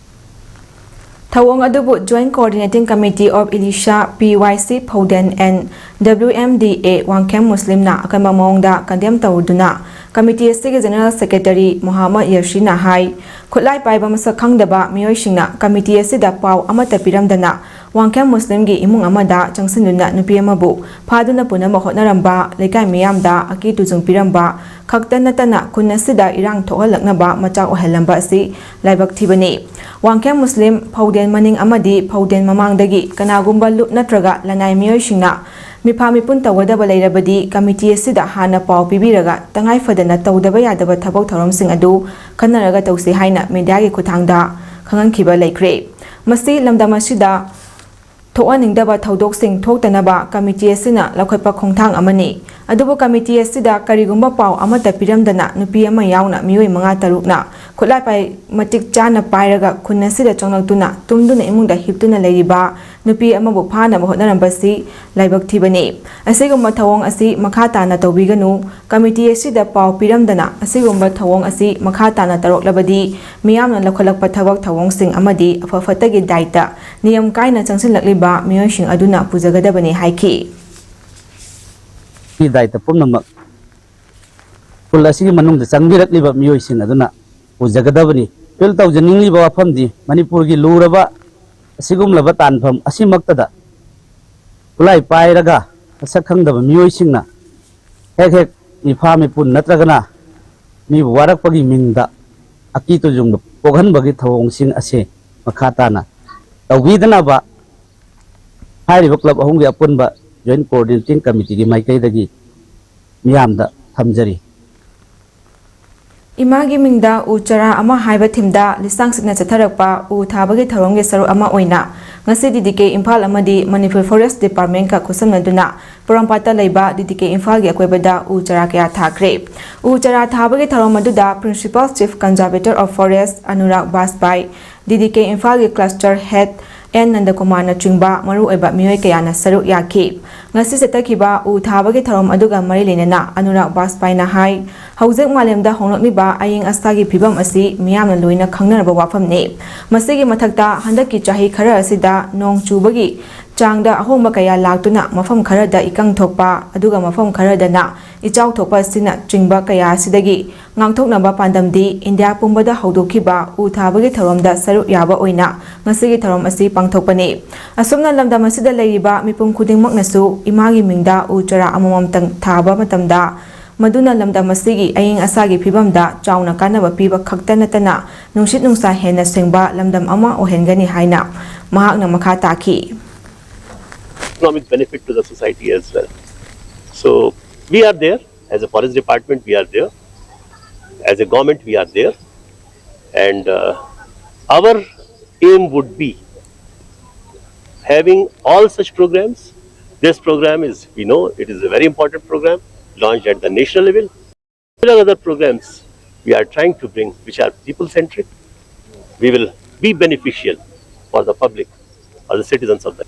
ꯊꯧꯑꯣꯡ ꯑꯗꯨꯕꯨ Joint Coordinating Committee of Elisha, P Y C Phowden and W M D A Wangkhem ꯃꯨꯁꯂꯤꯝꯅ ꯑꯀꯟꯕ ꯃꯑꯣꯡꯗ condemn ꯇꯧꯗꯨꯅ committee ꯑꯁꯤꯒꯤ General Secretary ꯃꯣꯍꯥꯃꯗ ꯌꯥꯁꯤꯟꯅ ꯍꯥꯏ, ꯈꯨꯠꯂꯥꯏ ꯄꯥꯏꯕ ꯃꯁꯛ ꯈꯪꯗꯕ ꯃꯤꯑꯣꯏꯁꯤꯡꯅ committee ꯑꯁꯤꯗ ꯄꯥꯎ ꯑꯃꯠꯇ ꯄꯤꯔꯝꯗꯅ ꯋꯥꯡꯈꯦꯝ ꯃꯨꯁꯂꯤꯝꯒꯤ ꯏꯃꯨꯡ ꯑꯃꯗ ꯆꯪꯁꯤꯟꯗꯨꯅ ꯅꯨꯄꯤ ꯑꯃꯕꯨ ꯐꯥꯗꯨꯅ ꯄꯨꯅꯕ ꯍꯣꯠꯅꯔꯝꯕ, ꯂꯩꯀꯥꯏ ꯃꯤꯌꯥꯝꯗ ꯑꯀꯤ ꯇꯨꯖꯨꯡ ꯄꯤꯔꯝꯕ ꯈꯛꯇ ꯅꯠꯇꯅ ꯈꯨꯟ ꯑꯁꯤꯗ ꯏꯔꯥꯡ ꯊꯣꯛꯍꯜꯂꯛꯅꯕ ꯃꯆꯥꯛ ꯑꯣꯏꯍꯜꯂꯝꯕ ꯑꯁꯤ ꯂꯥꯏꯕꯛ ꯊꯤꯕꯅꯤ꯫ ꯋꯥꯡꯈꯦꯝ ꯃꯨꯁꯂꯤꯝ, ꯐꯧꯗꯦꯟ ꯃꯅꯤꯡ ꯑꯃꯗꯤ ꯐꯧꯗꯦꯟ ꯃꯃꯥꯡꯗꯒꯤ ꯀꯅꯥꯒꯨꯝꯕ ꯂꯨꯞ ꯅꯠꯇ꯭ꯔꯒ ꯂꯅꯥꯏ ꯃꯤꯑꯣꯏꯁꯤꯡꯅ ꯃꯤꯐꯥ ꯃꯤꯄꯨꯟ ꯇꯧꯒꯗꯕ ꯂꯩꯔꯕꯗꯤ committee ꯑꯁꯤꯗ ꯍꯥꯟꯅ ꯄꯥꯎ ꯄꯤꯕꯤꯔꯒ ꯇꯉꯥꯏ ꯐꯗꯅ ꯇꯧꯗꯕ ꯌꯥꯗꯕ ꯊꯕꯛ ꯊꯧꯔꯝꯁꯤꯡ ꯑꯗꯨ ꯈꯟꯅꯔꯒ ꯇꯧꯁꯤ ꯍꯥꯏꯅ media ꯒꯤ ꯈꯨꯠꯊꯥꯡꯗ ꯈꯪꯍꯟꯈꯤꯕ ꯂꯩꯈ꯭ꯔꯦ꯫ ꯃꯁꯤ ꯂꯝꯗꯝ ꯑꯁꯤꯗ ꯊꯣꯛꯍꯟꯅꯤꯡꯗꯕ ꯊꯧꯗꯣꯛꯁꯤꯡ ꯊꯣꯛꯇꯅꯕ committee ꯑꯁꯤꯅ ꯂꯧꯈꯠꯄ ꯈꯣꯡꯊꯥꯡ ꯑꯃꯅꯤ꯫ ꯑꯗꯨꯕꯨ committee ꯑꯁꯤꯗ ꯀꯔꯤꯒꯨꯝꯕ ꯄꯥꯎ ꯑꯃꯠꯇ ꯄꯤꯔꯝꯗꯅ ꯅꯨꯄꯤ ꯑꯃ ꯌꯥꯎꯅ ꯃꯤꯑꯣꯏ ꯃꯉꯥ ꯇꯔꯨꯛꯅ ꯈꯨꯠꯂꯥꯏ ꯄꯥꯏ-, ꯃꯇꯤꯛ ꯆꯥꯅ ꯄꯥꯏꯔꯒ ꯈꯨꯟ ꯑꯁꯤꯗ ꯆꯪꯂꯛꯇꯨꯅ ꯇꯨꯝꯗꯨꯅ ꯏꯃꯨꯡꯗ ꯍꯤꯞꯇꯨꯅ ꯂꯩꯔꯤꯕ ꯅꯨꯄꯤ ꯑꯃꯕꯨ ꯐꯥꯅꯕ ꯍꯣꯠꯅꯔꯝꯕꯁꯤ ꯂꯥꯏꯕꯛ ꯊꯤꯕꯅꯤ꯫ ꯑꯁꯤꯒꯨꯝꯕ ꯊꯧꯑꯣꯡ ꯑꯁꯤ ꯃꯈꯥ ꯇꯥꯅ ꯇꯧꯕꯤꯒꯅꯨ꯫ Committee ꯑꯁꯤꯗ ꯄꯥꯎ ꯄꯤꯔꯝꯗꯅ ꯑꯁꯤꯒꯨꯝꯕ ꯊꯧꯑꯣꯡ ꯑꯁꯤ ꯃꯈꯥ ꯇꯥꯅ ꯇꯧꯔꯛꯂꯕꯗꯤ ꯃꯤꯌꯥꯝꯅ ꯂꯧꯈꯠꯂꯛꯄ ꯊꯕꯛ ꯊꯧꯑꯣꯡꯁꯤꯡ ꯑꯃꯗꯤ ꯑꯐ ꯐꯠꯇꯒꯤ ꯗꯥꯏꯇ ꯅꯤꯌꯝ ꯀꯥꯏꯅ ꯆꯪꯁꯤꯜꯂꯛꯂꯤꯕ ꯃꯤꯑꯣꯏꯁꯤꯡ ꯑꯗꯨꯅ ꯄꯨꯖꯒꯗꯕꯅꯤ ꯍꯥꯏꯈꯤ꯫ ꯒꯤ ꯗꯥꯏꯇ ꯄꯨꯝꯅꯃꯛ ꯈꯨꯜ ꯑꯁꯤꯒꯤ ꯃꯅꯨꯡꯗ ꯆꯪꯕꯤꯔꯛꯂꯤꯕ ꯃꯤꯑꯣꯏꯁꯤꯡ ꯑꯗꯨꯅ ꯄꯨꯖꯒꯗꯕꯅꯤ꯫ ꯑꯄꯤꯜ ꯇꯧꯖꯅꯤꯡꯂꯤꯕ ꯋꯥꯐꯝꯗꯤ ꯃꯅꯤꯄꯨꯔꯒꯤ ꯂꯨꯔꯕ ꯑꯁꯤꯒꯨꯝꯂꯕ ꯇꯥꯟꯐꯝ ꯑꯁꯤꯃꯛꯇꯗ ꯈꯨꯠꯂꯥꯏ ꯄꯥꯏꯔꯒ ꯃꯁꯛ ꯈꯪꯗꯕ ꯃꯤꯑꯣꯏꯁꯤꯡꯅ ꯍꯦꯛ ꯍꯦꯛ ꯃꯤꯐꯥ ꯃꯤꯄꯨꯟ ꯅꯠꯇ꯭ꯔꯒꯅ ꯃꯤꯕꯨ ꯋꯥꯔꯛꯄꯒꯤ ꯃꯤꯡꯗ ꯑꯀꯤ ꯇꯨꯖꯨꯡꯕ ꯄꯣꯛꯍꯟꯕꯒꯤ ꯊꯧꯑꯣꯡꯁꯤꯡ ꯑꯁꯤ ꯃꯈꯥ ꯇꯥꯅ ꯇꯧꯕꯤꯗꯅꯕ ꯍꯥꯏꯔꯤꯕ ꯀ꯭ꯂꯕ ꯑꯍꯨꯝꯒꯤ ꯑꯄꯨꯟꯕ ꯖꯣꯏꯟ ꯀꯣꯑꯣꯔꯗꯤꯅꯦꯇꯤꯡ ꯀꯃꯤꯇꯤꯒꯤ ꯃꯥꯏꯀꯩꯗꯒꯤ ꯃꯤꯌꯥꯝꯗ ꯊꯝꯖꯔꯤ꯫ ꯏꯃꯥꯒꯤ ꯃꯤꯡꯗ ꯎ ꯆꯥꯔꯥ ꯑꯃ ꯍꯥꯏꯕ ꯊꯤꯝꯗ ꯂꯤꯁꯥꯡ ꯁꯤꯠꯅ ꯆꯠꯊꯔꯛꯄ ꯎ ꯊꯥꯕꯒꯤ ꯊꯧꯔꯝꯒꯤ ꯁꯔꯨꯛ ꯑꯃ ꯑꯣꯏꯅ ꯉꯁꯤ ꯗꯤ ꯗꯤ ꯀꯦ ꯏꯝꯐꯥꯜ ꯑꯃꯗꯤ ꯃꯅꯤꯄꯨꯔ ꯐꯣꯔꯦꯁ ꯗꯤꯄꯥꯔꯠꯃꯦꯟꯠꯀ ꯈꯨꯠꯁꯝꯅꯗꯨꯅ ꯄꯣꯔꯣꯝꯄꯥꯠꯇ ꯂꯩꯕ ꯗꯤ ꯗꯤ ꯀꯦ ꯏꯝꯐꯥꯜꯒꯤ ꯑꯀꯣꯏꯕꯗ ꯎ ꯆꯥꯔꯥ ꯀꯌꯥ ꯊꯥꯈ꯭ꯔꯦ꯫ ꯎ ꯆꯥꯔꯥ ꯊꯥꯕꯒꯤ ꯊꯧꯔꯝ ꯑꯗꯨꯗ Principal Chief Conservator of Forest Anurag ꯕꯥꯖꯄꯥꯏ, D D K ꯏꯝꯐꯥꯜꯒꯤ ꯀ꯭ꯂꯁꯇꯔ ꯍꯦꯗ ꯑꯦꯟ ꯅꯟꯗꯀꯨꯃꯥꯔꯅꯆꯤꯡꯕ ꯃꯔꯨꯑꯣꯏꯕ ꯃꯤꯑꯣꯏ ꯀꯌꯥꯅ ꯁꯔꯨꯛ ꯌꯥꯈꯤ꯫ ꯉꯁꯤ ꯆꯠꯊꯈꯤꯕ ꯎ ꯊꯥꯕꯒꯤ ꯊꯧꯔꯝ ꯑꯗꯨꯒ ꯃꯔꯤ ꯂꯩꯅꯅ ꯑꯅꯨꯔꯥꯒ ꯕꯥꯖꯄꯥꯏꯅ ꯍꯥꯏ, ꯍꯧꯖꯤꯛ ꯃꯥꯂꯦꯝꯗ ꯍꯣꯡꯂꯛꯂꯤꯕ ꯑꯏꯪ ꯑꯁꯥꯒꯤ ꯐꯤꯕꯝ ꯑꯁꯤ ꯃꯤꯌꯥꯝꯅ ꯂꯣꯏꯅ ꯈꯪꯅꯔꯕ ꯋꯥꯐꯝꯅꯤ꯫ ꯃꯁꯤꯒꯤ ꯃꯊꯛꯇ ꯍꯟꯗꯛꯀꯤ ꯆꯍꯤ ꯈꯔ ꯑꯁꯤꯗ ꯅꯣꯡ ꯆꯨꯕꯒꯤ ꯆꯥꯡꯗ ꯑꯍꯣꯡꯕ ꯀꯌꯥ ꯂꯥꯛꯇꯨꯅ ꯃꯐꯝ ꯈꯔꯗ ꯏꯀꯪ ꯊꯣꯛꯄ ꯑꯗꯨꯒ ꯃꯐꯝ ꯈꯔꯗꯅ ꯏꯆꯥꯎ ꯊꯣꯛꯄ ꯑꯁꯤꯅꯆꯤꯡꯕ ꯀꯌꯥ ꯑꯁꯤꯗꯒꯤ ꯉꯥꯛꯊꯣꯛꯅꯕ ꯄꯥꯟꯗꯝꯗꯤ ꯏꯟꯗꯤꯌꯥ ꯄꯨꯝꯕꯗ ꯍꯧꯗꯣꯛꯈꯤꯕ ꯎ ꯊꯥꯕꯒꯤ ꯊꯧꯔꯝꯗ ꯁꯔꯨꯛ ꯌꯥꯕ ꯑꯣꯏꯅ ꯉꯁꯤꯒꯤ ꯊꯧꯔꯝ ꯑꯁꯤ ꯄꯥꯡꯊꯣꯛꯄꯅꯤ꯫ ꯑꯁꯨꯝꯅ ꯂꯝꯗꯝ ꯑꯁꯤꯗ ꯂꯩꯔꯤꯕ ꯃꯤꯄꯨꯝ ꯈꯨꯗꯤꯡꯃꯛꯅꯁꯨ ꯏꯃꯥꯒꯤ ꯃꯤꯡꯗ ꯎ ꯆꯥꯔꯥ ꯑꯃꯃꯝꯇꯪ ꯊꯥꯕ ꯃꯇꯝꯗ ꯃꯗꯨꯅ ꯂꯝꯗꯝ ꯑꯁꯤꯒꯤ ꯑꯏꯪ ꯑꯁꯥꯒꯤ ꯐꯤꯕꯝꯗ ꯆꯥꯎꯅ ꯀꯥꯟꯅꯕ ꯄꯤꯕ ꯈꯛꯇ ꯅꯠꯇꯅ ꯅꯨꯡꯁꯤꯠ ꯅꯨꯡꯁꯥ ꯍꯦꯟꯅ ꯁꯦꯡꯕ ꯂꯝꯗꯝ ꯑꯃ ꯑꯣꯏꯍꯟꯒꯅꯤ ꯍꯥꯏꯅ ꯃꯍꯥꯛꯅ ꯃꯈꯥ ꯇꯥꯈꯤ꯫ Economic benefit to the society as well. So we are there as a forest department, we are there as a government, we are there, and uh, our aim would be having all such programs. This program is, we know, it is a very important program launched at the national level. There are other programs we are trying to bring which are people centric. We will be beneficial for the public or the citizens of the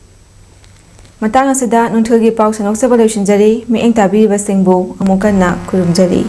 ꯃꯇꯥꯡ ꯑꯁꯤꯗ ꯅꯨꯡꯊꯤꯜꯒꯤ ꯄꯥꯎ ꯁꯟꯗꯣꯛꯆꯕ ꯂꯣꯏꯁꯤꯟꯖꯔꯤ꯫ ꯃꯤꯠꯌꯦꯡ ꯇꯥꯕꯤꯔꯤꯕꯁꯤꯡꯕꯨ ꯑꯃꯨꯛ ꯍꯟꯅ ꯈꯨꯔꯨꯝꯖꯔꯤ꯫